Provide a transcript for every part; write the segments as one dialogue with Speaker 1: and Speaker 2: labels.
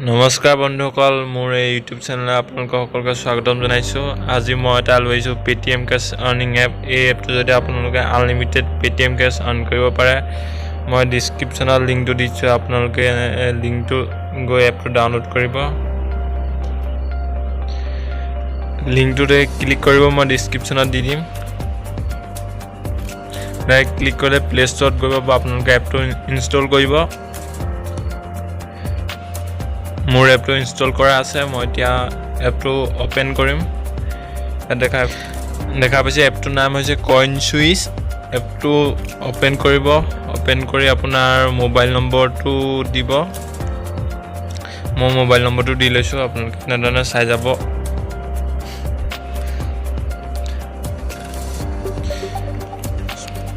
Speaker 1: নমস্কাৰ বন্ধুসকল, মোৰ এই ইউটিউব চেনেলত আপোনালোকক সকলোকে স্বাগতম জনাইছোঁ। আজি মই এটা লৈ আহিছোঁ পে'টিএম কেছ আৰ্নিং এপ। এই এপটো যদি আপোনালোকে আনলিমিটেড পে'টিএম কেছ আৰ্ণ কৰিব পাৰে, মই ডিছক্ৰিপশ্যনত লিংকটো দিছোঁ, আপোনালোকে লিংকটো গৈ এপটো ডাউনলোড কৰিব। লিংকটোতে ক্লিক কৰিব, মই ডিছক্ৰিপশ্যনত দি দিম। ক্লিক কৰিলে প্লে' ষ্ট'ৰত গৈ পাব, আপোনালোকে এপটো ইনষ্টল কৰিব। মোৰ এপটো ইনষ্টল কৰা আছে, মই এতিয়া এপটো অ'পেন কৰিম। ইয়াত দেখা দেখা পাইছে, এপটোৰ নাম হৈছে কইন চুইচ। এপটো অ'পেন কৰিব। অ'পেন কৰি আপোনাৰ মোবাইল নম্বৰটো দিব। মই মোবাইল নম্বৰটো দি লৈছোঁ, আপোনালোকে এনেধৰণে চাই যাব।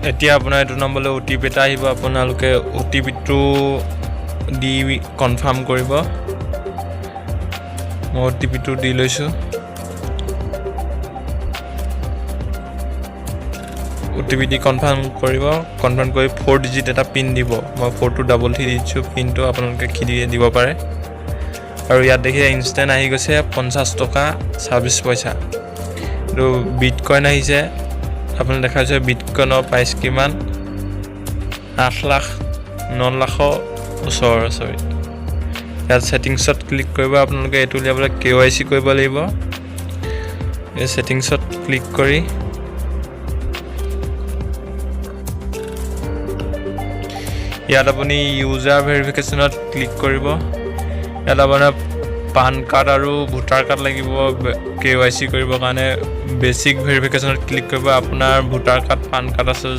Speaker 1: এতিয়া আপোনাৰ এইটো নম্বৰলৈ অ' টি পি এটা আহিব, আপোনালোকে অ' টি পিটো দি কনফাৰ্ম কৰিব। মই অ' টি পিটো দি লৈছোঁ। অ' টি পি দি কনফাৰ্ম কৰিব। কনফাৰ্ম কৰি 4 ডিজিট এটা পিন দিব। মই 4233 দিছোঁ পিনটো, আপোনালোকে কি দিব পাৰে। আৰু ইয়াত দেখি ইনষ্টেণ্ট আহি গৈছে 50 টকা 26 পইচা। এইটো বিটকইন আহিছে, আপুনি দেখাইছে বিটকইনৰ প্ৰাইচ কিমান, 8 লাখ 9 লাখৰ ওচৰ ওচৰি। ইয়াত ছেটিংছত ক্লিক কৰিব। আপোনালোকে এইটো উলিয়াবলৈ কেৱাইচি কৰিব লাগিব। এই ছেটিংছত ক্লিক কৰি ইয়াত আপুনি ইউজাৰ ভেৰিফিকেশ্যনত ক্লিক কৰিব। ইয়াত আপোনাৰ পান কাৰ্ড আৰু ভোটাৰ কাৰ্ড লাগিব কেৱাইচি কৰিবৰ কাৰণে। বেচিক ভেৰিফিকেশ্যনত ক্লিক কৰিব। আপোনাৰ ভোটাৰ কাৰ্ড, পান কাৰ্ড আছে,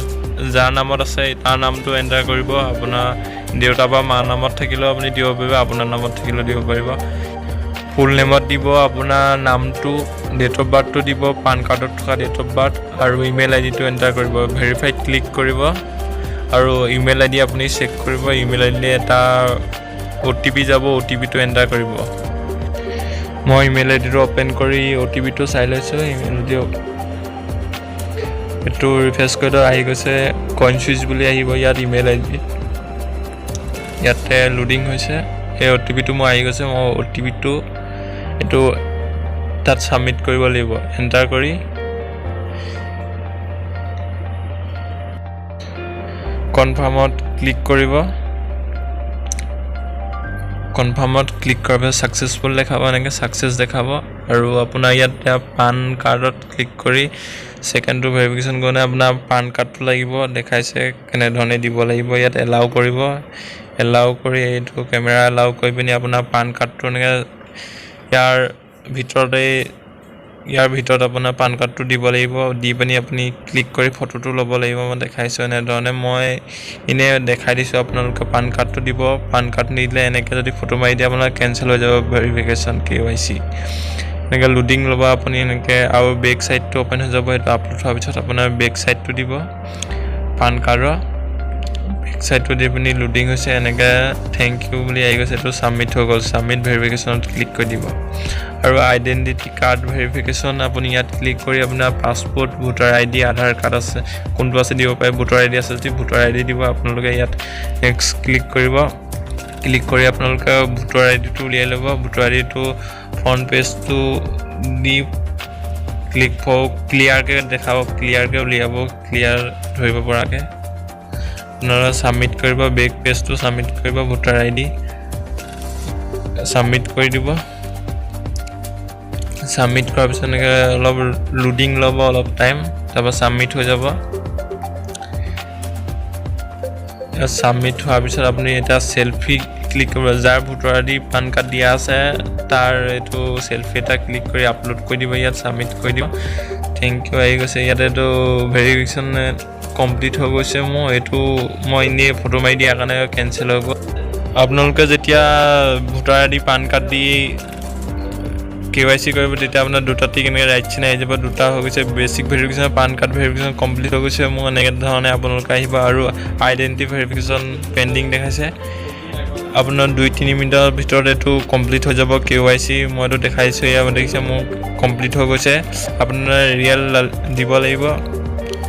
Speaker 1: যাৰ নামত আছে তাৰ নামটো এণ্টাৰ কৰিব। আপোনাৰ দেউতা বা মাৰ নামত থাকিলেও আপুনি দিব পাৰিব, আপোনাৰ নামত থাকিলেও দিব পাৰিব। ফুল নেমত দিব আপোনাৰ নামটো, ডেট অফ বাৰ্থটো দিব, পান কাৰ্ডত থকা ডেট অফ বাৰ্থ আৰু ইমেইল আই ডিটো এণ্টাৰ কৰিব। ভেৰিফাইত ক্লিক কৰিব আৰু ইমেইল আই ডি আপুনি চেক কৰিব। ইমেইল আই ডিলৈ এটা অ' টি পি যাব, অ' টি পিটো এণ্টাৰ কৰিব। মই ইমেইল আই ডিটো অ'পেন কৰি অ' টি পিটো চাই লৈছোঁ। ইমেইল আই ডি এইটো ৰিফ্ৰেছ কৰিলে আহি গৈছে, কইন চুইচ বুলি আহিব ইয়াত ইমেইল আই ডি। ইয়াতে লোডিং হৈছে। এই অ' টি পিটো মোৰ আহি গৈছে। মই অ' টি পিটো এইটো তাত ছাবমিট কৰিব লাগিব। এণ্টাৰ কৰি কনফাৰ্মত ক্লিক কৰিব। কনফাৰ্মত ক্লিক কৰাৰ পিছত ছাকচেছফুল দেখাব, এনেকৈ ছাকচেছ দেখাব। আৰু আপোনাৰ ইয়াত পান কাৰ্ডত ক্লিক কৰি ছেকেণ্ডটো ভেৰিফিকেশ্যন কৰোঁতে আপোনাৰ পান কাৰ্ডটো লাগিব, দেখাইছে কেনেধৰণে দিব লাগিব। ইয়াত এলাউ কৰিব। এলাউ কৰি এইটো কেমেৰা এলাউ কৰি পিনি আপোনাৰ পান কাৰ্ডটো এনেকৈ ইয়াৰ ভিতৰতেই, ইয়াৰ ভিতৰত আপোনাৰ পান কাৰ্ডটো দিব লাগিব। দি পিনি আপুনি ক্লিক কৰি ফটোটো ল'ব লাগিব। মই দেখাইছোঁ এনেধৰণে, মই এনেই দেখাই দিছোঁ। আপোনালোকে পান কাৰ্ডটো দিব। পান কাৰ্ড নিদিলে এনেকৈ যদি ফটো মাৰি দিয়ে, আপোনাৰ কেঞ্চেল হৈ যাব ভেৰিফিকেশ্যন কেৱাইচি। এনেকৈ লোডিং ল'ব আপুনি এনেকৈ আৰু বেক চাইডটো অ'পেন হৈ যাব। সেইটো আপলোড হোৱাৰ পিছত আপোনাৰ বেক চাইডটো দিব, পান কাৰ্ডৰ বেক চাইডটো দি পিনি লোডিং হৈছে, এনেকৈ thank U বুলি আহি গৈছে। এইটো ছাবমিট হৈ গ'ল। ছাবমিট ভেৰিফিকেশ্যনত ক্লিক কৰি দিব। আৰু আইডেণ্টিটি কাৰ্ড ভেৰিফিকেশ্যন আপুনি ইয়াত ক্লিক কৰি আপোনাৰ পাছপৰ্ট, ভোটাৰ আই ডি, আধাৰ কাৰ্ড আছে, কোনটো আছে দিব পাৰে। ভোটাৰ আই ডি আছে যদি ভোটাৰ আই ডি দিব। আপোনালোকে ইয়াত নেক্সট ক্লিক কৰিব। ক্লিক কৰি আপোনালোকে ভোটাৰ আই ডিটো উলিয়াই ল'ব। ভোটাৰ আই ডিটো ফ্ৰণ্ট পেজটো দি ক্লিক ফৰ ক্লিয়াৰকৈ দেখাব, ক্লিয়াৰকৈ উলিয়াব, ক্লিয়াৰ ধৰিব পৰাকৈ। আপোনালোকে ছাবমিট কৰিব, বেক পেজটো ছাবমিট কৰিব, ভোটাৰ আই ডি ছাবমিট কৰি দিব। ছাবমিট কৰাৰ পিছত এনেকৈ অলপ লোডিং ল'ব, অলপ টাইম, তাৰপৰা ছাবমিট হৈ যাব। ছাবমিট হোৱাৰ পিছত আপুনি এতিয়া চেলফি ক্লিক কৰিব। যাৰ ভোটাৰ আই ডি, পান কাৰ্ড দিয়া আছে, তাৰ এইটো চেলফি এটা ক্লিক কৰি আপলোড কৰি দিব, ইয়াত ছাবমিট কৰি দিব। Thank U আহি গৈছে। ইয়াতে এইটো ভেৰিফিকেশ্যন কমপ্লিট হৈ গৈছে। মোৰ এইটো মই এনেই ফটো মাৰি দিয়াৰ কাৰণে কেঞ্চেল হৈ গ'ল। আপোনালোকে যেতিয়া ভোটাৰ আই ডি, পান কাৰ্ড দি কেৱাইচি কৰিব, তেতিয়া আপোনাৰ দুটা টিক এনেকৈ ৰাইট চিন আহি যাব। দুটা হৈ গৈছে, basic verification, PAN card verification complete হৈ গৈছে মোৰ। এনেকৈ ধৰণে আপোনালোকে আহিব আৰু আইডেণ্টিটি ভেৰিফিকেশ্যন পেণ্ডিং দেখাইছে। আপোনাৰ 2-3 মিনিটৰ ভিতৰত এইটো কমপ্লিট হৈ যাব কেৱাইচি। মই এইটো দেখাইছোঁ, এয়া দেখিছে মোৰ কমপ্লিট হৈ গৈছে। আপোনাৰ ৰিয়েল দিব লাগিব।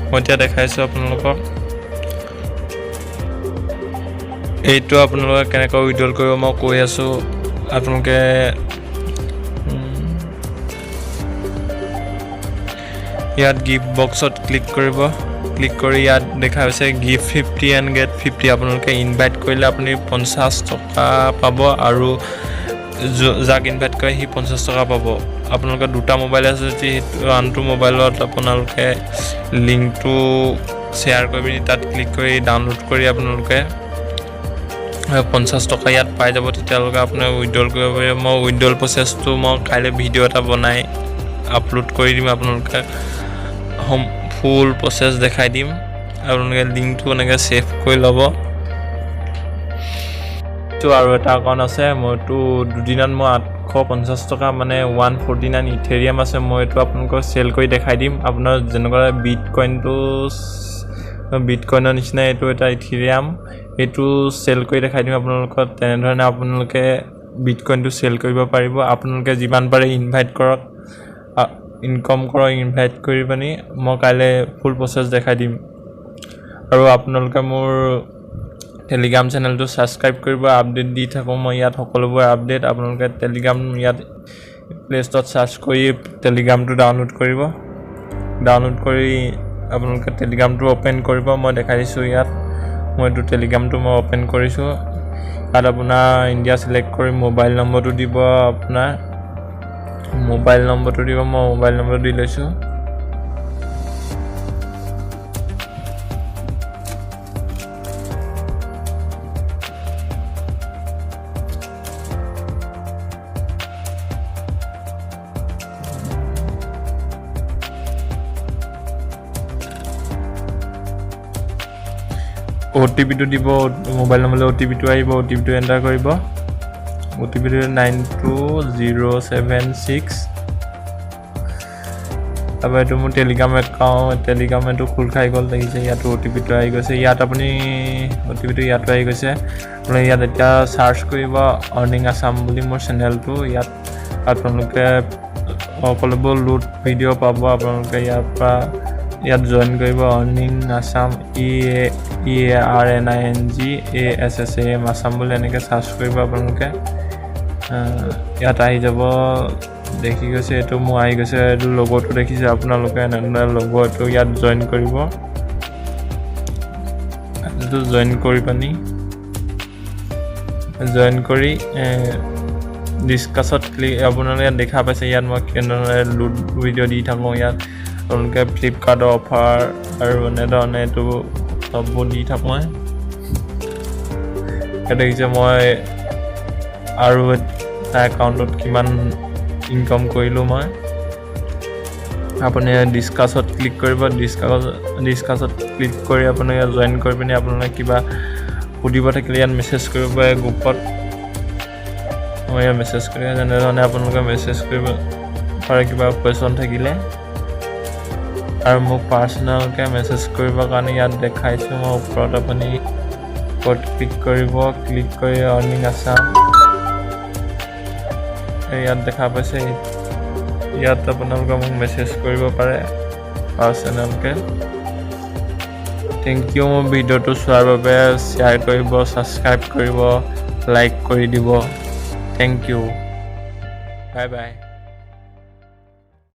Speaker 1: মই এতিয়া দেখাইছোঁ আপোনালোকক এইটো আপোনালোকে কেনেকৈ উইড্ৰল কৰিব মই কৈ আছোঁ। আপোনালোকে ইয়াত গিফ্ট বক্সত ক্লিক কৰিব। ক্লিক কৰি ইয়াত দেখা হৈছে "Give 50 and get 50"। আপোনালোকে ইনভাইট কৰিলে আপুনি 50 টকা পাব আৰু যাক ইনভাইট কৰে সি 50 টকা পাব। আপোনালোকে দুটা মোবাইল আছে যদি সেইটো আনটো মোবাইলত আপোনালোকে লিংকটো শ্বেয়াৰ কৰি পিনি তাত ক্লিক কৰি ডাউনলোড কৰি আপোনালোকে 50 টকা ইয়াত পাই যাব। তেতিয়ালৈকে আপোনাৰ উইড্ৰল কৰিব পাৰিব। মই উইড্ৰল প্ৰচেছটো মই কাইলৈ ভিডিঅ' এটা বনাই আপলোড কৰি দিম। আপোনালোকে ফুল প্ৰচেছ দেখাই দিম। আপোনালোকে লিংকটো এনেকৈ ছেভ কৰি ল'ব। তো আৰু এটা একাউণ্ট আছে, মইতো দুদিনত মই 850 টকা, মানে 149 ইথেৰিয়াম আছে। মই এইটো আপোনালোকক চেল কৰি দেখাই দিম। আপোনাৰ যেনেকুৱা বিট কইনৰ নিচিনা এইটো এটা ইথেৰিয়াম, এইটো চেল কৰি দেখাই দিম আপোনালোকক। তেনেধৰণে আপোনালোকে বিট কইনটো চেল কৰিব পাৰিব। আপোনালোকে যিমান পাৰে ইনভাইট কৰক, ইনকম কৰক ইনভাইট কৰি পানি। মই কাইলৈ ফুল প্ৰচেছ দেখাই দিম। আৰু আপোনালোকে মোৰ টেলিগ্ৰাম চেনেলটো ছাবস্ক্ৰাইব কৰিব। আপডেট দি থাকোঁ মই ইয়াত সকলোবোৰ আপডেট। আপোনালোকে টেলিগ্ৰাম ইয়াত প্লে ষ্ট'ৰত চাৰ্চ কৰি টেলিগ্ৰামটো ডাউনলোড কৰিব। ডাউনলোড কৰি আপোনালোকে টেলিগ্ৰামটো অ'পেন কৰিব। মই দেখাই দিছোঁ ইয়াত। মই এইটো টেলিগ্ৰামটো মই অ'পেন কৰিছোঁ। ইয়াত আপোনাৰ ইণ্ডিয়া চিলেক্ট কৰি মোবাইল নম্বৰটো দিব। আপোনাৰ মোবাইল নম্বৰটো দিব। মই মোবাইল নম্বৰটো দি লৈছোঁ। অ'টিপিটো দিব। মোবাইল নম্বৰলৈ অ'টিপিটো আহিব। অ'টিপিটো এণ্টাৰ কৰিব। অ'টিপিটো 92076। তাৰপৰা এইটো মোৰ টেলিগ্ৰাম একাউণ্ট, টেলিগ্ৰাম এইটো খোল খাই গ'ল। দেখিছে, ইয়াতো অ'টিপিটো আহি গৈছে। ইয়াত আপুনি অ'টিপিটো ইয়াতো আহি গৈছে। আপুনি ইয়াত এতিয়া চাৰ্চ কৰিব আৰ্নিং আছাম বুলি মোৰ চেনেলটো। ইয়াত আপোনালোকে সকলোবোৰ লুট ভিডিঅ' পাব। আপোনালোকে ইয়াৰ পৰা ইয়াত জইন কৰিব। Earning Assam, EAEARNINGASSAM Assam বুলি এনেকৈ চাৰ্চ কৰিব। আপোনালোকে ইয়াত আহি যাব। দেখি গৈছে, এইটো মোৰ আহি গৈছে। এইটো লগৰটো দেখিছে আপোনালোকে, এনেধৰণে লগৰ এইটো। ইয়াত জইন কৰিব। এইটো জইন কৰি পানি, জইন কৰি ডিছকাছত ক্লিক। আপোনালোকে ইয়াত দেখা পাইছে, ইয়াত মই কেনেধৰণে লুট ভিডিঅ' দি থাকোঁ। ইয়াত আপোনালোকে ফ্লিপকাৰ্টৰ অফাৰ আৰু এনেধৰণে এইটো চববোৰ দি থাকোঁ মই। ইয়াত দেখিছে, মই আৰু এটা একাউণ্টত কিমান ইনকাম কৰিলোঁ মই। আপুনি ডিছকাছত ক্লিক কৰিব। ডিছকাছত ক্লিক কৰি আপুনি জইন কৰি পিনি আপোনালোকে কিবা সুধিব থাকিলে ইয়াত মেছেজ কৰিব পাৰে গ্ৰুপত। মই ইয়াত মেছেজ কৰি, যেনেধৰণে আপোনালোকে মেছেজ কৰিব পাৰে কিবা কুৱেশ্যন থাকিলে। আৰু মোক পাৰ্চনেলকৈ মেছেজ কৰিবৰ কাৰণে ইয়াত দেখাইছোঁ মই ওপৰত, আপুনি ক'ত ক্লিক কৰিব। ক্লিক কৰি আৰ্নিং আছাম ইয়াত দেখা পাইছে। ইয়াত আপোনালোকে মোক মেছেজ কৰিব পাৰে পাৰ্চনেলকৈ। Thank U মোৰ ভিডিঅ'টো চোৱাৰ বাবে। শ্বেয়াৰ কৰিব, ছাবস্ক্ৰাইব কৰিব, লাইক কৰি দিব। Thank you, bye bye.